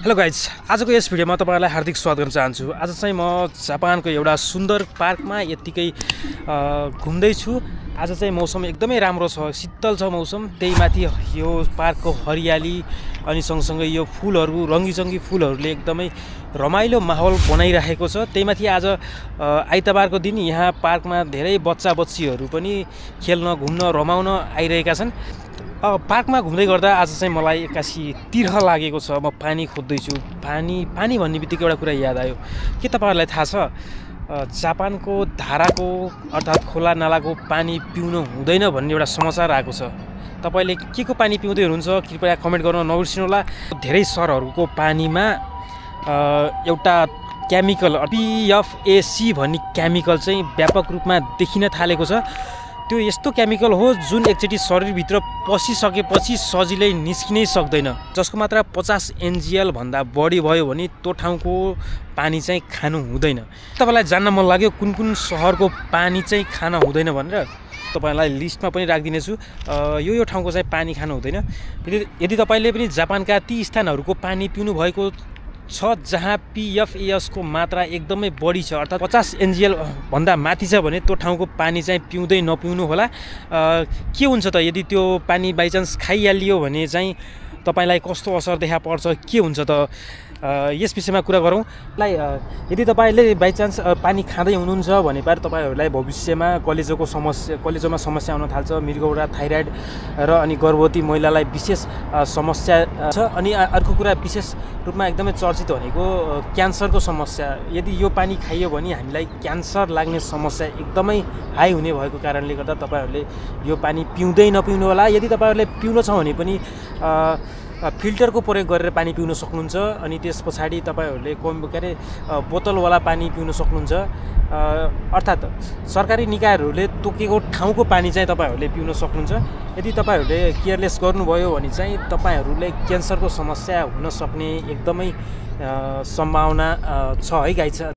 Hello guys, आजको यस भिडियोमा तपाईहरुलाई हार्दिक स्वागत गर्न चाहन्छु। आज चाहिँ म जापानको एउटा सुन्दर पार्कमा यतिकै घुम्दै छु। आज चाहिँ मौसम एकदमै राम्रो छ, शीतल छ मौसम। त्यही माथि यो पार्कको हरियाली अनि सँगसँगै यो फुलहरू, रङ्गीचङ्गी फुलहरूले एकदमै रमाइलो माहौल बनाइराखेको छ। त्यही माथि आज आइतबारको दिन यहाँ पार्कमा धेरै बच्चा-बच्चीहरू पनि खेल्न, घुम्न, रमाउन आइरहेका छन्। पार्कमा घुम्दै गर्दा आज चाहिँ मलाई एक्कासी तिर्ख लागेको छ। म पानी खोज्दैछु। पानी भन्ने बित्तिकै एउटा कुरा याद आयो। के तपाईहरुलाई थाहा छ जापानको धाराको अर्थात् खोला नालाको पानी पिउनु हुँदैन भन्ने एउटा समाचार आएको छ। तपाईले के को पानी पिउँदै हुनुहुन्छ कृपया कमेन्ट गर्न नबिर्सिनु होला। धेरै सहरहरूको पानीमा एउटा केमिकल PFAC भन्ने केमिकल चाहिँ व्यापक रूपमा देखिन थालेको छ। त्यो यस्तो केमिकल हो जुन एकचोटि शरीरभित्र पसिसकेपछि सजिलै निस्किनै सक्दैन। जसको मात्रा 50 mgl भन्दा बढी भयो भने त्यो ठाउँको पानी चाहिँ खानु हुँदैन। तपाईलाई जान्न मन लाग्यो कुन कुन सहरको पानी चाहिँ खान हुँदैन भनेर? तपाईलाई लिस्टमा पनि राखिदिनेछु। यो ठाउँको चाहिँ पानी खानु हुँदैन। यदि तपाईले पनि जापानका ती स्थानहरूको पानी पिउनु भएको छ जहाँ PFAS को मात्रा एकदमै बढी छ अर्थात् 50 mgl भन्दा माथि छ भने त्यो ठाउँको पानी चाहिँ पिउँदै नपिउनु होला। के हुन्छ त यदि त्यो पानी बाइचान्स खाइहालियो भने चाहिँ तपाईलाई कस्तो असर देखा पर्छ, के हुन्छ त यस विषयमा कुरा गरौँ। यदि तपाईले बाइचान्स पानी खाँदै हुनुहुन्छ भने तपाईहरुलाई भविष्यमा कलेजोमा समस्या आउन थाल्छ। मृगौरा, थाइराइड र अनि गर्भवती महिलालाई विशेष समस्या छ। अनि अर्को कुरा विशेष रूपमा एकदमै चर्चित भनेको क्यान्सरको समस्या। यदि यो पानी खाइयो भने हामीलाई क्यान्सर लाग्ने समस्या एकदमै हाई हुने भएको कारणले गर्दा तपाईहरुले यो पानी पिउँदै नपिउनु होला। यदि तपाईहरुले पिउन छ भने पनि फिल्टरको प्रयोग गरेर पानी पिउन सक्नुहुन्छ। अनि त्यस पछाडि तपाईहरुले बोतलवाला पानी पिउन सक्नुहुन्छ। अर्थात् सरकारी निकायहरूले तोकेको ठाउँको पानी चाहिँ तपाईहरुले पिउन सक्नुहुन्छ। यदि तपाईहरुले केयरलेस गर्नुभयो भने चाहिँ तपाईहरुले क्यान्सरको समस्या हुन सक्ने एकदमै सम्भावना छ है गाइज।